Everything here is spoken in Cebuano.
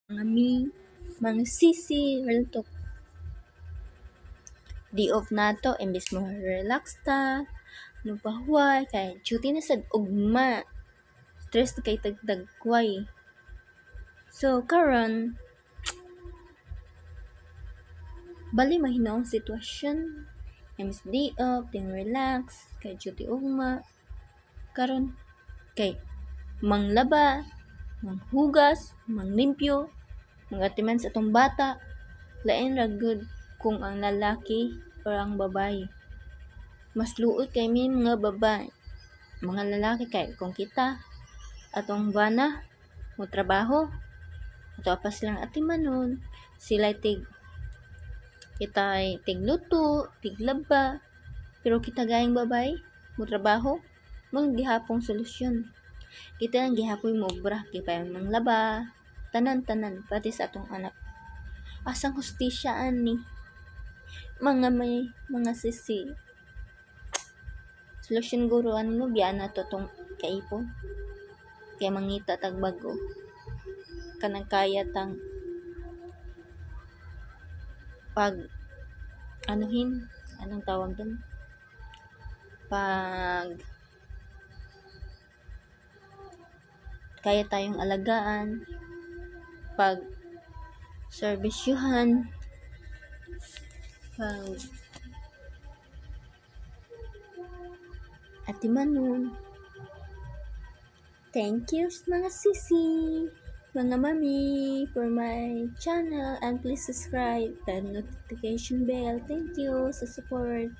Mga mi, mga sisi, real talk. Day off nato imbes mo relax ta, mopahuway kay duty na sad ugma. Stress na kay tag dagway. So karon bali mahinoong sitwasyon. Imbes day off, ting relax, kay duty ugma. Karon kay manglaba, manghugas, manglimpyo, mangatiman sa atong bata. Lain ra gud kung ang lalaki or ang babaye. Mas luoy kay mi mga babaye. Mga lalaki kay kung kita atong bana mo trabaho, ato pa silang atimanon, sila tig kita'y tigluto, tiglaba, pero kita gayeng babaye mo trabaho, mao gihapong solusyon. Kita lang gihapon moobra kay manglaba, tanan-tanan pati sa atong anak. Asang hustisya ani? Mga may mga sisi. Solusyon guro ani no, biyaan nato tong kaipon. Kay mangita tag bag-o. Kanang kaya tang pag anuhin, anong tawag dun? Pag kaya tayong alagaan, pag serbisyuhan, pag atimanon. Thank you mga sisi, mga mami, for my channel, and please subscribe the notification bell. Thank you sa support.